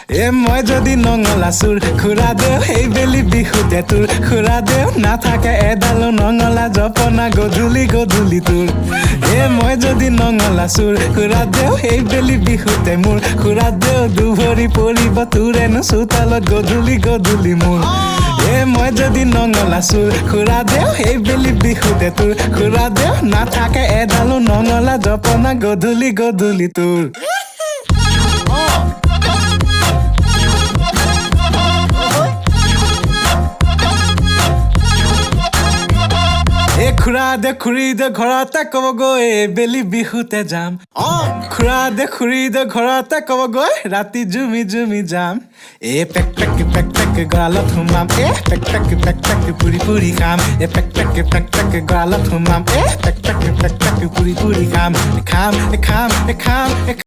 এ মই যদি নঙলা চোৰ, খুৰা দেও, সেইবেলি বিহুতে তোৰ খুৰা দেও নাথাকে এডালো নঙলা জপনা গধূলি গধূলি তোৰ। এ মই যদি নঙলা চোৰ, খুৰা দেও, সেইবেলি বিহুতে মোৰ খুৰা দেও দুভৰি পৰিব তোৰেনো চোতালত গধূলি গধূলি মোৰ। এ মই যদি নঙলা চোৰ, খুৰা দেও, সেইবেলি বিহুতে তোৰ খুৰা দেও নাথাকে এডালো নঙলা জপনা গধূলি গধূলি তোৰ। এ খুৰা দে খুৰী দে ঘৰতে ক'বগৈ বেলি বিহুতে যাম। অ খুৰা দে খুৰী দে ঘৰতে ক'বগৈ ৰাতি জুমি জুমি যাম। এ পেক পেক পেক পেক গঁৰালত সোমাম, এ পেক পেক পেক পেক পুৰি পুৰি খাম। এ পেক পেক পেক পেক গঁৰালত সোমাম, এ পেক পেক পেক পেক পুৰি পুৰি খাম, খাম খাম খাম।